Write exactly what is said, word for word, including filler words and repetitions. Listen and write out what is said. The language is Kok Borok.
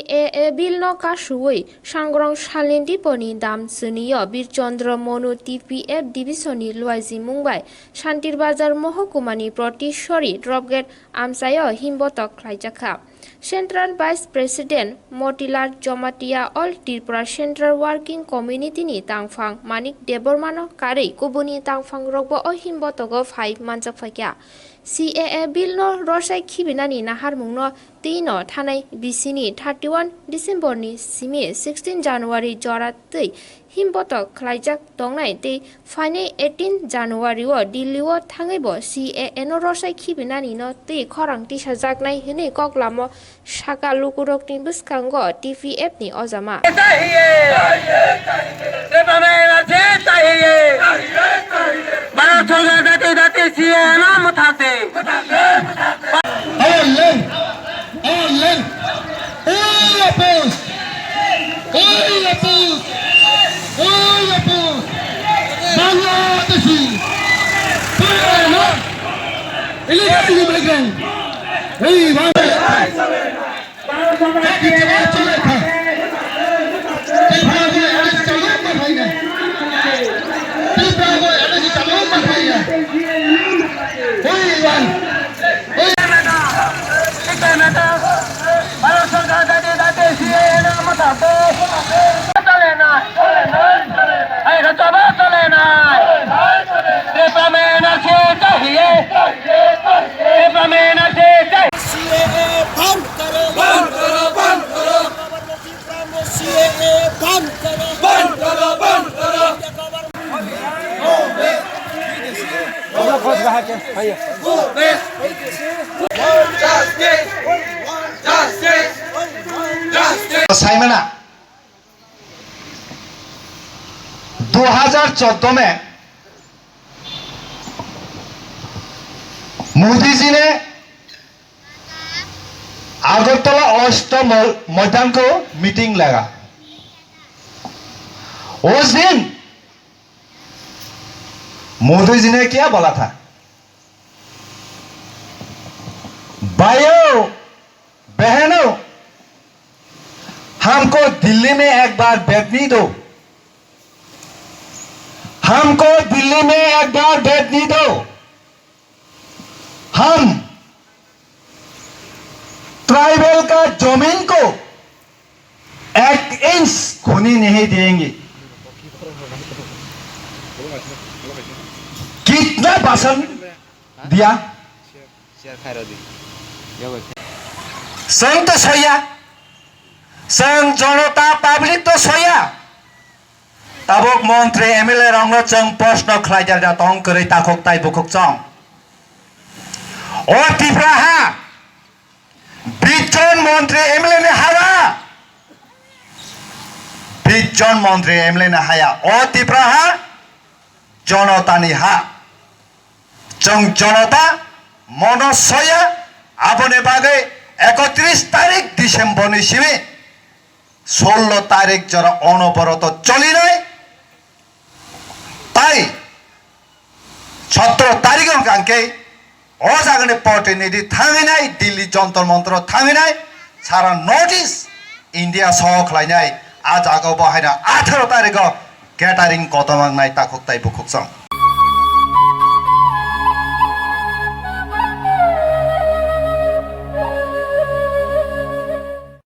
A A bill no kasuwi Sangrong Salin Diponi dam swnio Bir Chandra Monu T P F division ni luaijimung bai Shantir Bazar Mohokumani Protisori Drop Gate amchaio himbotok khlaijakha. Central Vice President Motilal Jamatia All Tripura Central Working Committee ni tangphang Manik Debbarma no karwi kubuni tangphang rokbo o himbotogo phai manjak phaikha. C A A bill no rosai khibinani naharmung no twi no thanai bisini thirty one December ni simi sixteen January jora twi himbotok khlaijak tongnai tei phainai eighteen January o Delhi o thangwi bo C A A no rosai khibinani no twi khorang tisajaknai hwnwi kok lamo saka lukurokni bwskango T P F ni ojama. चाहिए। Department चाहिए। भारत सरकार जाति जाति सीएए ना मुताबिक। All length, all length, all opposed, all opposed, all opposed, Bangladeshi, foreigner, illegal immigrant, hey, Bangladesh. CAA बंद करो, बंद करो, बंद करो। सीएए बंद करो, बंद करो, बंद करो। Saimana, दो हज़ार चौदह में मोदी जी ने अगरतला अष्ट म-, मैदान को मीटिंग लगा। उस दिन मोदी जी ने क्या बोला था? भाइयों, बहनों, हमको दिल्ली में एक बार बैठने दो, हमको दिल्ली में एक बार बैठने दो। हम ट्राइबल का जमीन को एक इंच खोने नहीं देंगे। कितना भाषण दिया? Share khai rw di. Chwng to soya, chwng jonota public to soya. Tabuk montri M L A rokno chwng proshno khlai ja tong kwrwi takhuk tai bukhuk chwng. O Tripura ha, bish jon montri M L A ni ha ba? Bish jon montri M L A ni ha ya. O Tripura ha, jonota ni ha. Chwng jonota mono soya, aboni bagwi ekotris tarik December ni simi sollo tarik jora onoboroto cholinai. Tai sotro tarik hwnkha hwnkhe o jagani protinidhi thanginai, Delhi Jontor Montoro thanginai, sara North East India soho khlainai. A jaga bo haino atharo tariko gathering kotorma wngnai takhuk tai bukhuk chwng.